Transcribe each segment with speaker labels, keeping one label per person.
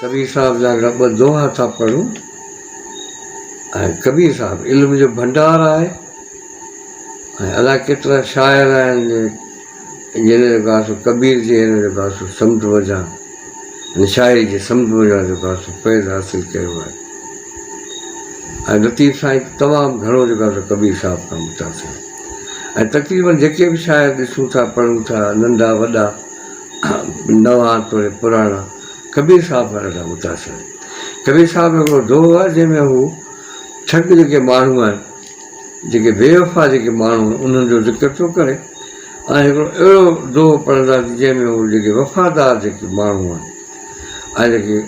Speaker 1: ڪبير صاحب جا هڪڙا ٻه دوها ٿا پڙهون ۽ ڪبير صاحب علم جو ڀنڊار آهي ۽ الائي ڪيترا شاعر آهن جن جيڪو آهي سو ڪبير جي هن جيڪو آهي سو سمنڊ منجهان هن شاعري جي سمنڊ منجهان جيڪو آهي سو فيض حاصل ڪيو آهي ۽ لطيف سائين تمام گهڻو جيڪو آهي سو ڪبير صاحب کان متاثر ۽ تقريبن جيڪي به شاعر ڏسون ٿا پڙهون ٿا ننڍا وڏا نوان توڙي پراڻا ڪبير صاحب کان ڏاڍا متاثر آهن. ڪبير صاحب جو هڪڙو دوهو آهي جنهن ۾ هو ٺڳ جيڪي ماڻهو آهن جيڪي بي وفا جيڪي ماڻهو آهن انهن جو ذڪر ٿو ڪري ۽ هڪڙو اهڙو دوهو پڙهنداسين جنهن ۾ هو جيڪي وفادار جيڪي ماڻهو آهن ۽ جيڪي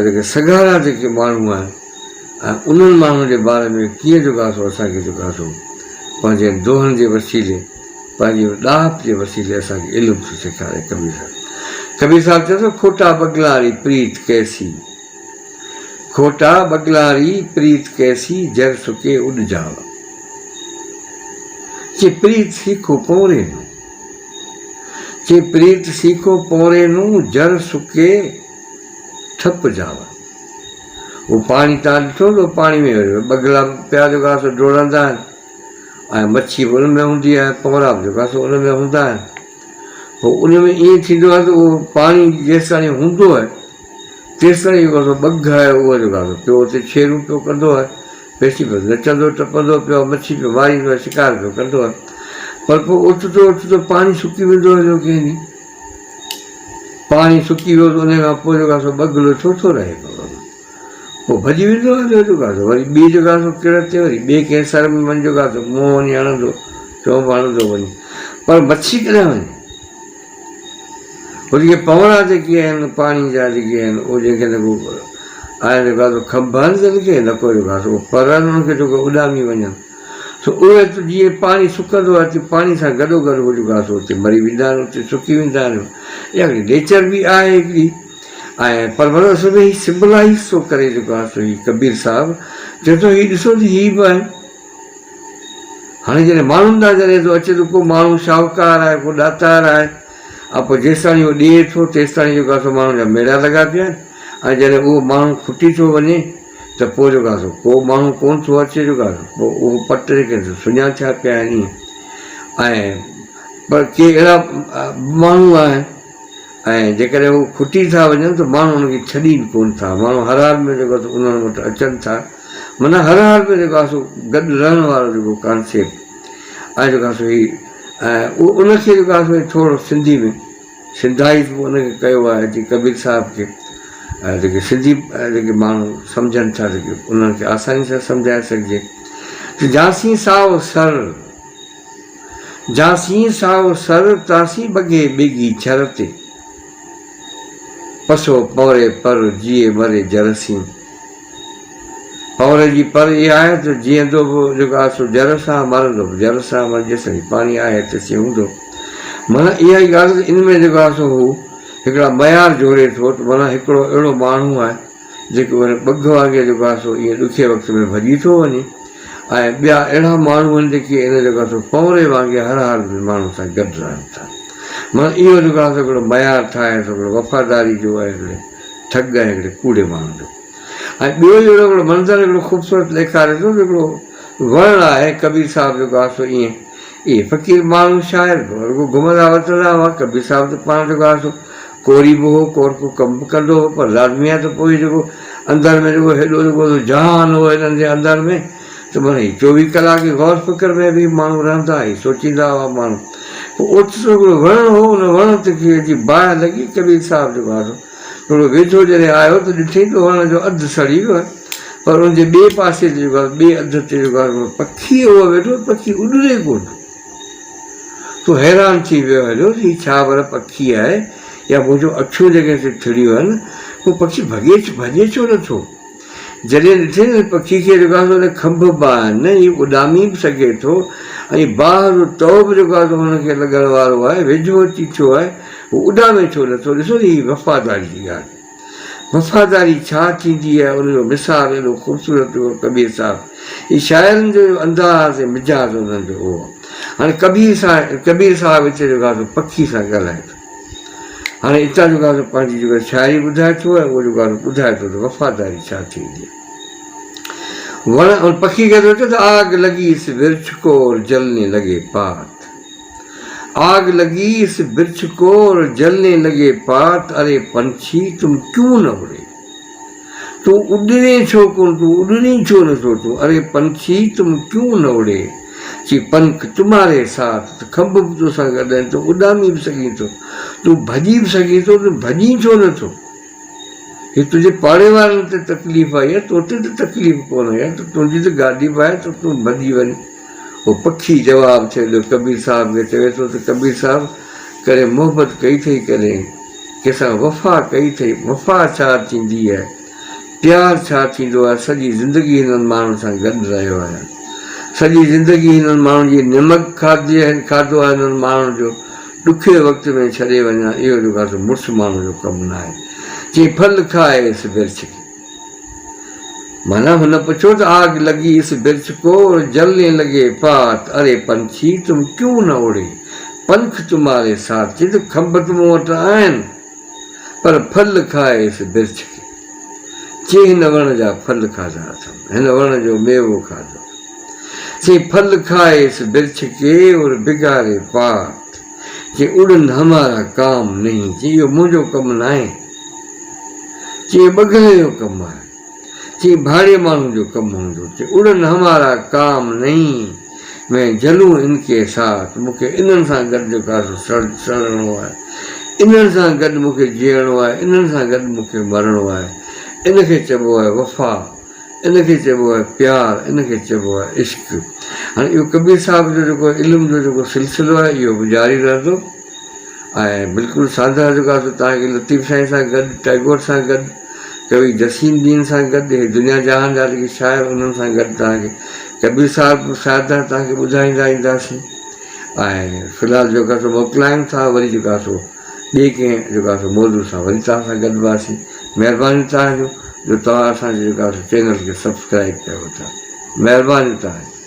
Speaker 1: جيڪي سگهارا جيڪي ماڻهو آهن ۽ انهن ماڻهن جي باري ۾ ڪيئن جيڪو آهي سو اسان کي جيڪو آهي سو پنهنجي دوهن جي وسيلي پنهنجي ڏاهپ جي وسيلي اسان کي علم ٿو سيکاري ڪبير صاحب. ڪبير صاحب چئي ٿو کوٽا ٻگلاري پريت ڪيسي، کوٽا ٻگلاري پريت ڪيسي جر سڪي اڏ جاو. چي پريت سيکو پونري نون، چي پريت سيکو پونري نون جر سڪي ٺپ جاو. هو پاڻي تان ڏٺو ته پاڻي ۾ ٻگلا پيا جو گاس ڊوڙندا آهن. ۽ مڇي به ان ۾ هوندي آهي، پونرا به جيڪو آهي سو ان ۾ هوندا آهن. پوء ان ۾ ائين ٿيندو آهي ته اهو پاڻي جيستاڻي هوندو آهي تيستاڻي جيڪو آهي سو ٻگهه آهي اهو جيڪو آهي سو پيو اتي ڇيرون پيو ڪندو آهي، پيسي پيو نچندو ٽپندو پيو مڇي پيو ماريندو آهي شڪار پيو ڪندو آهي پر پوء اوچتو اوچتو پاڻي سڪي ويندو آهي جو ڪنهن ڏينهن پاڻي سڪي ويو ته ان کان پوء جيڪو آهي سو ٻگهلو ڇو ٿو رهي پوء ڀڄي ويندو آهي ٻيو جيڪو آهي سو وري ٻي جيڪو آهي سو ڪڙ تي وري ٻئي ڪنهن سر ۾ وڃي جيڪو آهي سو منهن وڃي هڻندو چونب هڻندو وڃي پر مڇي ڪڏهن وڃي پوء جيڪي پونرا جيڪي آهن پاڻي جا جيڪي آهن اهي جنهن کي نه ڪو آهي جيڪو آهي سو کنڀ آهن تن کي نه ڪو جيڪو آهي سو پر آهن انهن کي جيڪو اڏامي وڃن سو اهي ته جيئن پاڻي سڪندو آهي تيئن پاڻي سان گڏوگڏ هو جيڪو آهي سو اتي مري ويندا آهن اتي سڪي ويندا آهن اها هڪڙي نيچر به آهي هڪڙي ۽ پر مطلب اصل ۾ هي سمبلائيز ٿو ڪري جيڪو آهي سو هي ڪبير صاحب چئي ٿو هي ڏسو ته هي به آهن هاڻي جڏهن ماڻهن ڏانهن جڏهن ٿو اچي ته ڪو ماڻهو شاهوڪار آهي ڪو ڏاتار آهي ۽ پوء جيستاڻي اهو ڏئي ٿو تيستاڻي جيڪو آهي سو ماڻهن جا ميڙا لڳا پيا آهن ۽ جڏهن اهو ماڻهو کٽي ٿو وڃي ته پوء جيڪو آهي سو ڪو ماڻهو ڪونه ٿو اچي جيڪو آهي سو پوء اهو پٽ جيڪي آهن سو سڃا ٿيا پيا آهن ائين ۽ پر ڪي اهڙا ماڻهو آهن ۽ جيڪڏهن هو کٽي ٿا وڃن ته ماڻهو انهن کي ڇڏين ڪونه ٿا. ماڻهو هر حال ۾ جيڪو آهي سو انهن وٽ اچن ٿا. معنيٰ هر حال ۾ جيڪو آهي سو گڏ رهڻ وارو جيڪو ڪانسيپٽ آهي جيڪو آهي سو هي ۽ ان کي جيڪو آهي سو ٿورو سنڌي ۾ سنڌائيز به ان کي ڪيو آهي جيئن ڪبير صاحب کي جيڪي سنڌي جيڪي ماڻهو سمجهن ٿا جيڪي انهن کي آساني سان سمجهائي سگهجي ته جاسين سائو سر جاسين سائو سر، تاسين ٻگهي ٻيگهي ڇر تي. پسو پوري پر، جيئي مري جر سين. پوري جي پر اها آهي ته جيئندو به جيڪو آهي سو جر سان، مرندو به جر سان، معنيٰ جيستائين پاڻي آهي تيسين هوندو. معنيٰ اها ئي ڳالهه ته ان ۾ جيڪو آهي سو هو هڪڙا معيار جوڙي ٿو ته معنيٰ هڪڙو اهڙو ماڻهو آهي، جيڪو ان ٻگهه وانگي جيڪو آهي سو ائين ڏکئي وقت ۾ ڀڄي ٿو وڃي ۽ ٻيا اهڙا ماڻهو آهن جيڪي ان جيڪو آهي سو پنوري وانگي هر حال ۾ ماڻهن سان گڏ رهن ٿا. معنيٰ اهو جيڪو آهي سو هڪڙو معيار ٺاهي ٿو هڪڙو وفاداري جو ۽ هڪڙي ٺڳ ۽ هڪڙي ڪوڙي ماڻهو جو. ۽ ٻيو اهڙو هڪڙو منظر هڪڙو خوبصورت ڏيکاري ٿو ته هڪڙو وڻ آهي ڪبير صاحب جيڪو آهي سو ائين اهي فقير ماڻهو شاعر به رڳو گهمندا وتندا هئا. ڪبير صاحب ته پاڻ جيڪو آهي سو ڪوري به هو، ڪورڪو ڪم به ڪندو هو، پر لازمي آهي ته پوء جيڪو اندر ۾ جيڪو هيڏو جيڪو جهان هو هنن جي اندر ۾ ته معنيٰ هي چوويهه ڪلاڪ غور فڪر ۾ به ماڻهو رهندا هي سوچيندا هئا ماڻهو. پوء اوچتو هڪڙو وڻ هو، ان وڻ تي کي اچي باهه لڳي، ڪبير صاحب جيڪو آهي سو ٿورو ويجهو جڏهن آيو ته ڏٺئين ته وڻ جو اڌ سڙي ويو آهي، پر ان جي ٻئي پاسي تي جيڪو آهي ٻئي اڌ تي جيڪو آهي هڪڙو پکي اهو ويٺو هو، پکي اڏري ڪونه. تون حيران ٿي ويو هليو ته هي ڇا ڀلا پکي آهي يا منهنجون اکيون جيڪي هتي ٿڙيون آهن، پوء پکي ڀڳي ڀڄي ڇو نٿو؟ جڏهن ڏٺئين ته پکي کي جيڪو آهي سو ان کنڀ به آهن، هي اڏامي به سگهي ٿو ۽ باهه جو تئو به جيڪو آهي سو هن کي لڳڻ وارو آهي، ويجهو اچي ٿيو آهي، هو اڏامي ڇو نٿو؟ ڏسو ته هي وفاداري جي ڳالهه. وفاداري ڇا ٿيندي آهي ان جو مثال ايڏو خوبصورت ڏنو ڪبير صاحب. هي شاعرن جو انداز ۽ مزاج انهن جو اهو آهي. هاڻي ڪبير صاحب ڪبير صاحب هتي جيڪو آهي سو پکي سان ڳالهائي ٿو. هاڻي اتان جيڪو آهي سو پنهنجي جيڪا شاعري ٻڌائي ٿو ۽ اهو جيڪو آهي سو ٻڌائي ٿو ته وفاداري ڇا ٿيندي آهي. وڻ ۽ پکي کي ٿو چئي ته آگ لڳي اس ورڇ ڪو اور جلني لڳي پات. آگ لڳي اس برڇ ڪو اور جلني لڳي پات اري پنڇي تم ڪيون نه اڙي. تون اڏرين ڇو ڪونه تون اڏرين ڇو نه ٿو تون اري پنڇي تم ڪيون نه اڙي. چي پنک تمهاري ساٿ ته کنڀ به توسان گڏ آهن تون اڏامي به سگهين ٿو تون ڀڄي به سگهين ٿو تون ڀڄين ڇو نه ٿو. هي تنهنجي پاڙي وارن تي تڪليف آئي آهي، توتي ته تڪليف ڪونه آئي آهي، ته تنهنجي ته گاڏي به آهي ته تون ڀڄي وڃ. هو پکي جواب ٿئي ڏيو ڪبير صاحب کي چوي ٿو ته ڪبير صاحب ڪڏهن محبت ڪئي اٿئي ڪڏهن ڪنهن سان وفا ڪئي اٿئي، وفا ڇا ٿيندي آهي، پيار ڇا ٿيندو آهي، سڄي زندگي هنن ماڻهن سان گڏ رهيو آهيان، سڄي زندگي هنن ماڻهن جي نمڪ کاڌي آهي، کاڌو آهي هنن ماڻهن جو، ڏکئي وقت ۾ ڇڏي وڃان اهو جيڪو آهي سو مڙس ماڻهو جو ڪم ناهي. چيائين ڦل کاء اس برڇ کي. معنيٰ هن پڇيو ته آگ لڳي اس برڇ ڪو اور جلني لڳي پات اري پنڇي تم ڪيون نه اڙي پنک تمهاري ساٿ چيائين ته کنڀ ته مون وٽ آهن پر ڦل کاء اس برڇ کي. چيائين هن وڻ جا ڦل کاڌا اٿم هن وڻ جو ميوو کاڌو اٿم. چي ڦل کائي اس برڇ ڪي اور بگاري پات، چي اڙن همارا ڪام نهين، چي اهو منهنجو ڪم ناهي، چي اهو ٻگهڙي جو ڪم آهي، چي ڀاڙي ماڻهو جو ڪم هوندو، چي اڙن همارا ڪام نهين، مين جلون ان ڪي ساٿ، مون کي انهن سان گڏ جيڪو آهي سو سڙڻو آهي، انهن سان گڏ مون کي جيئڻو آهي، انهن سان گڏ مون کي مرڻو آهي، ان کي چئبو آهي وفا. ان کي چئبو آهي پيار، ان کي چئبو آهي عشق. هاڻي اهو ڪبير صاحب جو جيڪو علم جو جيڪو سلسلو آهي اهو به جاري رهندو ۽ بلڪل سانده جيڪو آهي سو توهان کي لطيف سائين سان گڏ، ٽئگور سان گڏ، ڪوي جسيم دين سان گڏ، هي دنيا جهان جا جيڪي شاعر انهن سان گڏ توهان کي ڪبير صاحب به ساده توهان کي ٻڌائيندا اينداسين ۽ في الحال جيڪو آهي سو موڪلايون ٿا وري جيڪو آهي سو ٻئي ڪنهن جيڪو آهي سو موضوع سان وري توهان سان گڏباسين مهرباني توهان جو جو توهان اسان جي جيڪو آهي سو چينل کي سبسڪرائب ڪيو ٿا مهرباني توهان جي.